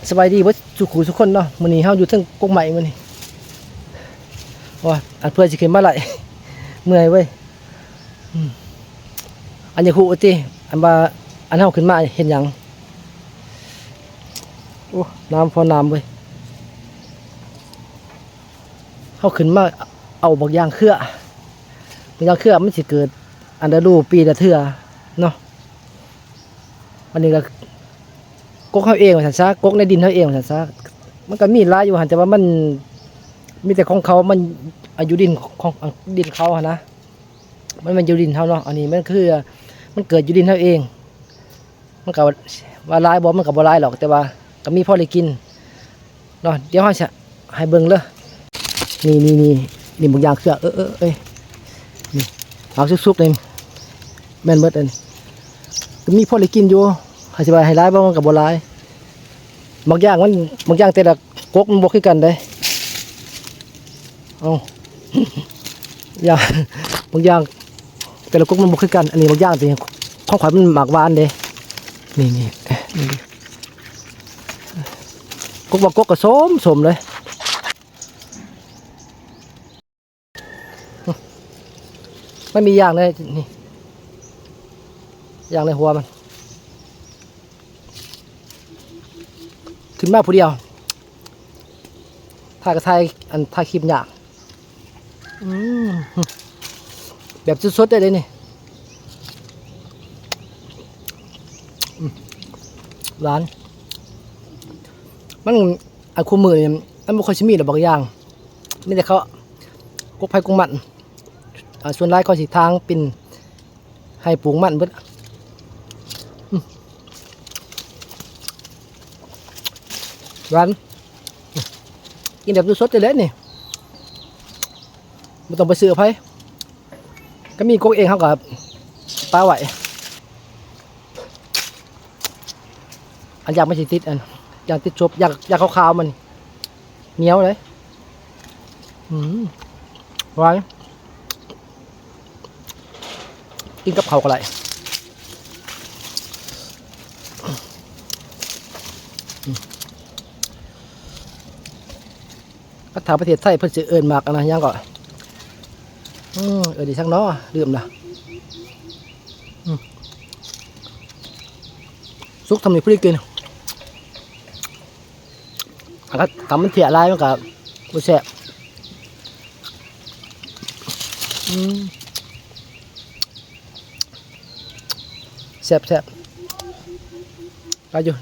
ສະບາຍດີເບິດສູ່ຄູ່ສູ່ຄົນເນາະ. ມື້ນີ້ເຮົາຢູ່ເທິງກົກໄມ້ມື້ນີ້. ໂອ້ຍ ອັນເພື່ອຊິຂຶ້ນມາໄລ່ ເມື່ອຍເວີຍ. ອືມ ອັນຢາກຮູ້ຕິ ອັນວ່າ ອັນເຮົາຂຶ້ນມາເຮັດຫຍັງ? ໂອ້ ນ້ຳພໍນ້ຳເວີຍ. ເຮົາຂຶ້ນມາເອົາບັກຢ່າງເຄືອ. ບັກຢ່າງເຄືອມັນຊິເກີດອັນລະດູປີລະເທື່ອເນາະ. ອັນນີ້ກໍກົກເຮົາເອງວ່າຊັ້ນຊະ, ກົກໃນດິນເຮົາເອງວ່າຊັ້ນຊະ. ມັນກໍມີຫຼາຍຢູ່ຫັ້ນ ແຕ່ວ່າມັນມີແຕ່ຂອງເຂົາ ມັນ ອາ ຢູ່ດິນຂອງ ດິນເຂົາຫັ້ນນະ. ມັນແມ່ນຢູ່ດິນເຮົາເນາະ. ອັນນີ້ມັນຄືມັນເກີດຢູ່ດິນເຮົາເອງ. ມັນກໍວ່າຫຼາຍບໍ່ ມັນກໍບໍ່ຫຼາຍດອກ ແຕ່ວ່າກໍມີພໍໄດ້ກິນເນາະ. ດຽວເຮົາຊິໃຫ້ເບິ່ງເດີ. ນີ້ໆໆ ນີ້ບັກຢ່າງເຄືອ ເອີໆໆ ນີ້ ໝາກສຸກໆ ນີ້ ແມ່ນເບິດອັນນີ້ ກໍມີພໍໄດ້ກິນຢູ່. ໃຫ້ຊິວ່າໃຫ້ຫຼາຍບໍ່ ມັນກໍບໍ່ຫຼາຍ. ບັກຢ່າງມັນ ບັກຢ່າງແຕ່ລະກົກມັນບໍ່ຄືກັນເດ້. ເອົາ ຢ່າງ ບາງຢ່າງແຕ່ລະກົກມັນບໍ່ຄືກັນ. ອັນນີ້ບາງຢ່າງທີ່ຂອງຂ້ອຍມັນໝາກຫວານເດ້. ນີ້ໆ ນີ້ ກົກ ບາງກົກກໍສົ້ມໆ ເລີຍ. ມັນມີຢ່າງໃນນີ້ ຢ່າງໃນຫົວມັນ. ຂຶ້ນມາຜູ້ດຽວ ຖ່າຍກໍຖ່າຍ ອັນ ຖ່າຍຄລິບຍາກ. ອືມ ແບບສົດໆ ໄດ້ເດ້ນີ້. ອືມ ຫວານ. ມັນ ອັນ ຄູ່ມື້ນີ້ມັນບໍ່ຄ່ອຍຊິມີດອກບາງຢ່າງ ມີແຕ່ເຂົາກົກໃຜກົກມັນ. ອ່າ ສ່ວນຫຼາຍເຂົາຊິທາງເປັນ ໃຫ້ປູກມັນເບິດ. ອືມ ຫວານ. ກິນແບບສົດໆ ໄດ້ເລີຍນີ້ ບໍ່ຕ້ອງໄປຊື້ໃຜ. ກໍມີກົກເອງ ເຮົາກໍປາໄວ້. ອັນຢາກມັນຊິຕິດ ອັນຢາກຕິດສົບ ຢາກ ຢາກຂາວໆ ມັນໜຽວເດ້. ອືມ ຫວານ. ກິນກັບເຂົ້າກໍໄດ້. ອືມ ພາສາປະເທດໄທເພິ່ນຊິເອີ້ນໝາກອັນນະ ຫຍັງເກາະ ເອີ້ນອີ່ຫຍັງເນາະ ລືມລະ. ອືມ ສຸກສ່ຳນີ້ພໍດີກິນ. ຖ້າມັນເທະຫຼາຍມັນກໍບໍ່ແຊບ. ອືມ ແຊບໆ ຫຼາຍຢູ່.